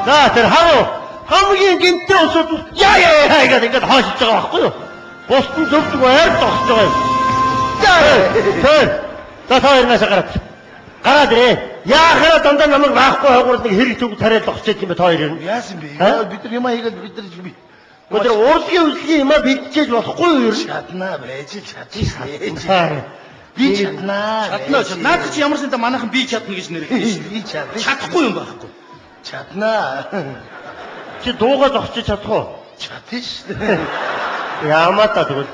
За тэр харуу хамгийн гинтэй усууд яа яа яа гэдэг ингээд хойшиж байгаа байхгүй юу? Бусд нь зөв зүгээр ойр зогсож байгаа юм. За тэр. За та хоёр наашаа гараад. Гараад ирээ. Яахаараа дандаа намайг байхгүй хайгуурд нэг хэрэг зүг тариад зогсож юм бэ та хоёр юм. Яасан бэ? Бид нар юм хийгээд бид нар би. Гэхдээ тэр урлагийн үзлэгийн юмаа бэлтжээж болохгүй юу ер нь? Чаднаа байж л чадна. Би чаднаа. Чаднаа. Наадах чи ямар ч юм манайхан би чадна гэж нэрэлдэж шин. Би чадна. Чадахгүй юм байхгүй. Чаднаа. Чи дуугаа зогсож чадах уу? Чадна шүү дээ. Ямаа та тэгвэл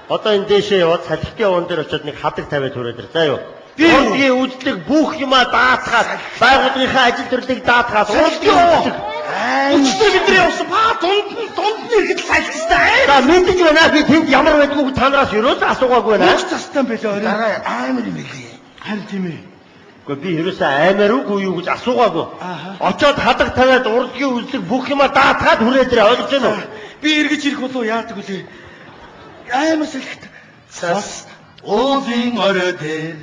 одоо энэ дээшээ яваад салхитын овон дээр очиод нэг хадаг тавиад хүрээд ир. За юу? Урлагийн үзлэг бүх юмаа даатгаад байгууллагынхаа ажил төрлийг даатгаад урлагийн үзлэг Өчтөр бид нар явсан. Ба дунд нь ирэхэд салхистай. За мэдэж байна. Би тэнд ямар байдгүй та нараас ерөөс асуугаагүй байна. Нүх цастай юм бэлээ орой. Дараа амар юм билий. Харин тийм ээ. Гэхдээ би ерөөсөө аймаар үгүй юу гэж асуугаагүй. Очоод хадаг тавиад урлагийн үзлэг бүх юмаа даатгаад хүрээд ирээ ойлгож байна уу? Би эргэж ирэх болов яадаг вүлээ? Амар салхит. Цас уулын орой дээр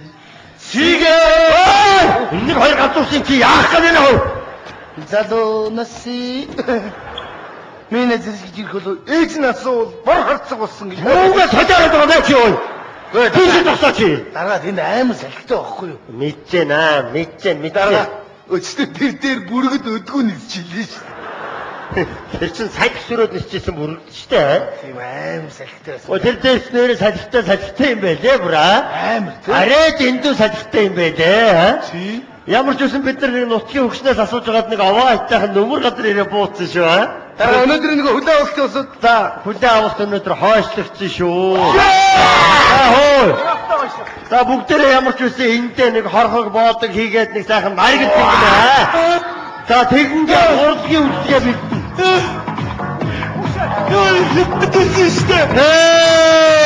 Сигээ! Энэ хоёр галзуусан чи яах гэж байна вэ? Залуу наси. Миний зэрэг ирэх болов ээж нь асуувал бор харцаг болсон гэж. Юугаа солиороод байгаа юм чи юу? Тийш зогсоо чи. Дараа тэнд амар салхитай байхгүй юу? Мэдэж наа, мэдэж мэдэж. Дараа өчтөр тэр дээр бүргэд өдгөө нисчихлээ шүү. Тэр чин салхи сүрээд нисчихсэн бүргэд шүү дээ. Тийм амар салхитай байсан. О тэр дээрс нэрээ салхитай салхитай юм байлээ бүраа. Амар тийм. Арай дэндүү салхитай юм байлээ. Тий. Ямар ч үсэн бид нар нэг нутгийн хөгшнөөс асууж байгаад нэг овоо айтайхан нүмер газар ирээ бууцсан шүү. Дараа өнөөдөр нэг хүлээ авалт усууд За хүлээ авалт өнөөдөр хойшлогдсон шүү. За хөө. За бүгдээрээ ямар ч үсэн эндээ нэг хорхог боодог хийгээд нэг сайхан маргад хийгнэ. За тэгэнгээ урлагийн үзлэгээ бэлдэнэ. Йоо, хэвдэлсэн шүү дээ.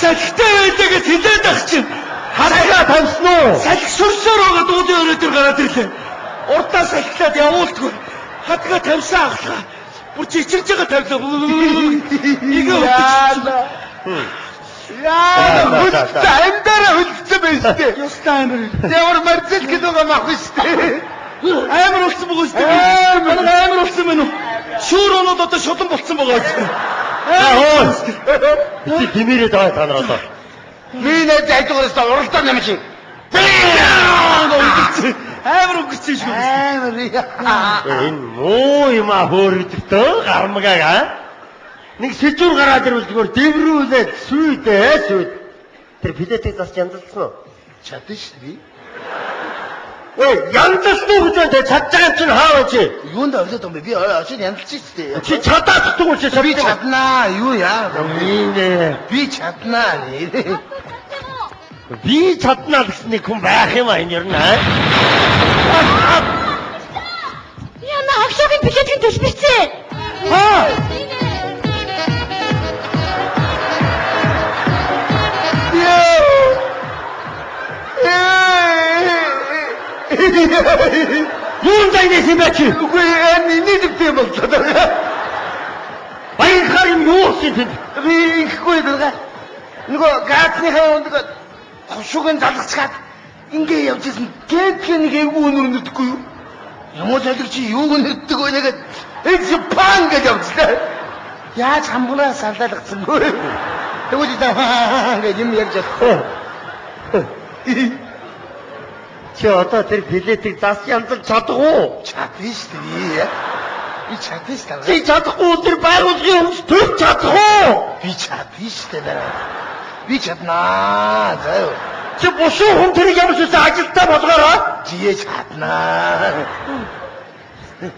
Салхитай байлаа гэж хэлээд ах чинь. Харгаа тавьсан уу? Салхи сүрсээр байгаа дуудын өрөө дээр гараад ирлээ. Урдаа салхилаад явуулдгүй. Хатгаа тавьсан ахлаа. Бүр чичирж байгаа тавилаа. Игээ Яана. Яана хөлдсөн амьдараа хөлдсөн байж тээ. Ёстой амар. Ямар марзал кинога мах шүү дээ. Амар болсон байгаа шүү дээ. Амар. Амар амар болсон мэн үү? Шүүр оноод одоо шулан болцсон байгаа шүү. За хөө. Чи тэмээрээд байгаа та нар одоо. Би нэ зайдгаараас уралдаа юм чи. Амар өнгөрсөн шүү. Амар. Энэ муу юм а хөөрөгдөлтөө гармгааг а. Нэг сэжүр гараад ирвэл зүгээр дэврүүлээд сүйдээ сүйд. Тэр билетийг засч янзалсан уу? Чадна шүү би. Ой, янзалсан уу гэж байна те чадж байгаа юм чинь хаа вэ чи? Юунд ойлоод юм бэ? Би очиж янзалж шүү дээ. Чи чадаад чаддаг чи Би чаддаг. чаднаа. Юу яа? Нэ. Би чаднаа. Би чаднаа гэсэн нэг хүн байх юм а энэ ер нь аа. Яна агшаагийн билетийн төлбөрцээ. Аа. Юун дайнаас юм бэ чи? Үгүй энэ нийлэгтэй юм боллоо. Баянхаар юм юу болсон тэнд? Би ихгүй дэргээ. Нөгөө гаацныхаа нөгөө хошуугийн залгацгаад ингээ явж исэн. Гээдгээ нэг эвгүй өнөр өнөрдөхгүй юу? Юм уу залгич чи юуг өнөрдөг вэ нэгэд эц пан гэж явжлаа. Яаж хамгунаа салдаалгацсангүй. Тэгвэл та гэж юм ярьж чадахгүй. Чи одоо тэр билетийг зас янзалж чадах уу? Чадна шүү дээ. Би чадна шүү дээ. Чи чадахгүй тэр байгууллагын хүмүүс төрч чадах уу? Би чадна шүү дээ. Би чаднаа. За юу. Чи бушуу хүн тэрийг ямар ч үсэн ажилтаа болгоорой. Жие чаднаа.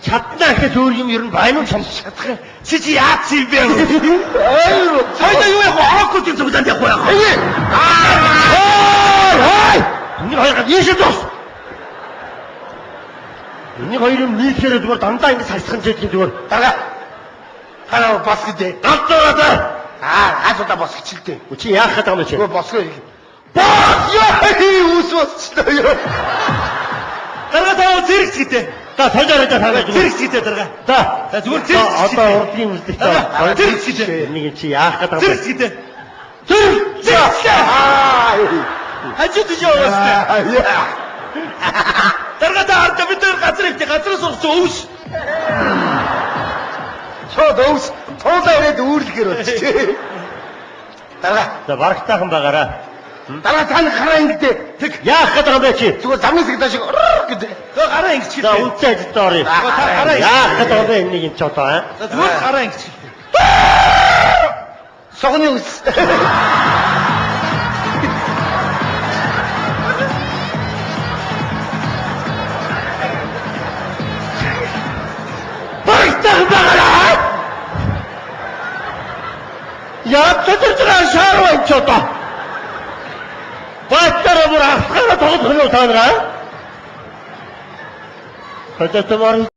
Чаднаа гэхэд өөр юм ер нь байна уу чам? Чадах юм. Чи чи яац юм бэ? Аюу. Хоёул юу яах вэ? Орокулын зүглээнд явах уу яах вэ? Хой! Хой! Энийг хоёр гад ийшээ зогс. Энийг хоёр юм нийлэхээр зүгээр дандаа ингэ сасхан жийдэг зүгээр. Дараа. Хараа бос гэдэг. Галзуураа. Аа, гаазуудаа бос хичэлтэй. Чи яах гээд байгаа юм чи? Үгүй босгоо. Бос яа, ус босчлоо ёо. Дарга таа зэрэгч гэдэг. За солиорой та тавиад. Зэрэгч гэдэг дарга. За. За зүгээр зэрэгч. Одоо урдгийн үзлэгтэй. Зэрэгч гэдэг. Энийг чи яах гээд байгаа юм? Зэрэгч гэдэг. Зэрэг. Зэрэгчлээ. Аа. Хажуу тийш яваас. Дарга та хардаа бид нар газар ихтэй газраас ургацсан өвс. Шууд өвс туулаа ирээд үүрлэхээр болчих. Дарга. За барагтаахан байгаараа. Дарга та нэг хараа ингэдэ. Тэг. Яах гээд байгаа юм бэ чи? Зүгээр замын зэг дашиг гэдэг. Гөө гараа ингэчих. За үнцэн ажилд оръё. Та гараа Яах гээд байгаа юм бэ энийг энэ ч одоо аа? За зүгээр гараа ингэчих. Согны ус. Барагтаахан байгаараа. Яа тэдэрч байгаа шаарва энэ ч одоо. Баатар бүр ахлахаараа тоглох юм уу та нараа? Хөдөлмөр.